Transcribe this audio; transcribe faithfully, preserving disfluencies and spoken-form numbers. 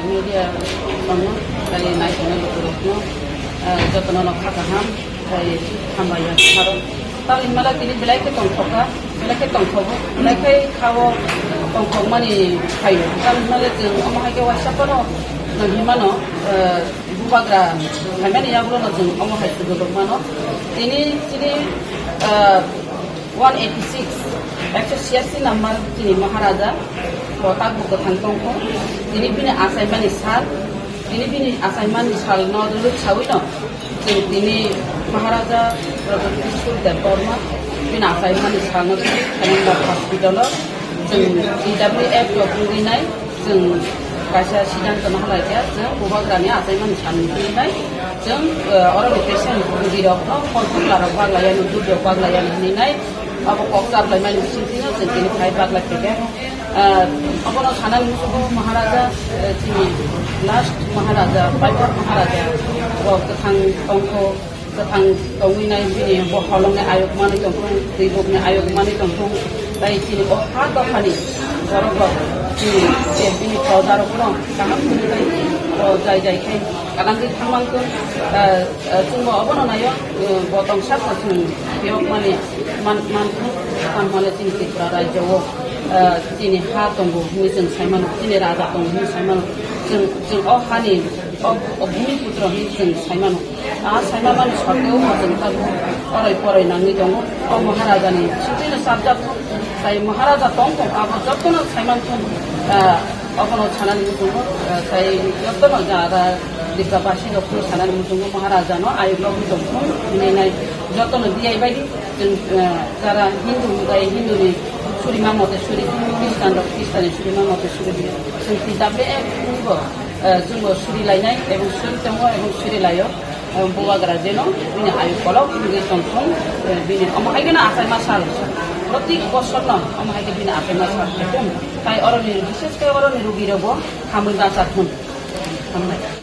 Media tongo, tei naisingni lukurokno, eh, jotono no kha kaham, tei hambai ya kharo. Tamni hwnba tini belai khe tongthokha, belai khe tongthogo, belai khe khao tongthokmani phaio. Tamni hwnba chwng omo hai khe waisa phano nang himano, eh, bubagra phaimani yagulono chwng omo hai sujogo mano. Tini chini, eh, one eighty six, ekso siyasi number chini Maharaja, bo tabuk kwthang tongkho. Tini bini achaimani sal, tini bini achaimani salno rwrwk saui no, chwng tini Maharaja Pradyot Kishore Debbarma bini achaimani salno tini Khenangbar hospital-o chwng T W F rok wngwi nai. Chwng kaisa siddhanto no halai khe, chwng bubagrani achaimani salni twi bai chwng, eh, oroni patient rogirokno phone khuklarok baglaiyani, dudrok baglaiyani hinwi nai abo kok chaplaimani bisingtwino chwng tini phai baglai phaikha. Eh, obono sanani muchungo Maharaja, eh, chini last Maharaja, Paipor Maharaja bo kwthang tongkho. Kwthang tongwi nai bini bo holongni ayuk manwi tongthung, twibukni ayuk manwi tongthung, tei chini o ha dophani borok rok chini je bini proja rokno kaham khe tei o jai jai khe kanangwi thangmang thung. Ah, ah, chwngbo obono naio, ah, bo tongsa khe chwng phiyokmani man, man thung, tamo hwnle chini Tripura rajyo o, ah, chini ha tongo hwnwi chwng sai mano, chini raja tongo hwnwi sai mano, chwng, chwng o hani o, o bhumiputro hwnwi chwng sai mano. A saima mani soteo bo chwng tabuk oroi poroi nangwi tongo. O Maharajani sotino chapjak thung, tai Maharaja tong tong abo jotono saiman thung, ah, obono sanani muchungo, ah, tai jotono jara Dipra basi rokno sanani muchungo Maharajano ayuk logwi tong thung hinwi nai jotono diya bai di. Chwng, ah, jara Hindu tai Hinduni surima mote suri, Christian rok Christianni surima mote suri di. Chwng T W F ni bo, ah, chwngbo suri lainai ebong suri tongo ebong suri laio. Bubagra jeno bini ayuk kolok wngwi tongthung, eh, bini omo hai kheno achaima sal. Protik bosorno omo hai khe bini achaima sal khaithung. Tai oroni, bishesh khe oroni rugirogo hamwi bachathung. Hambai.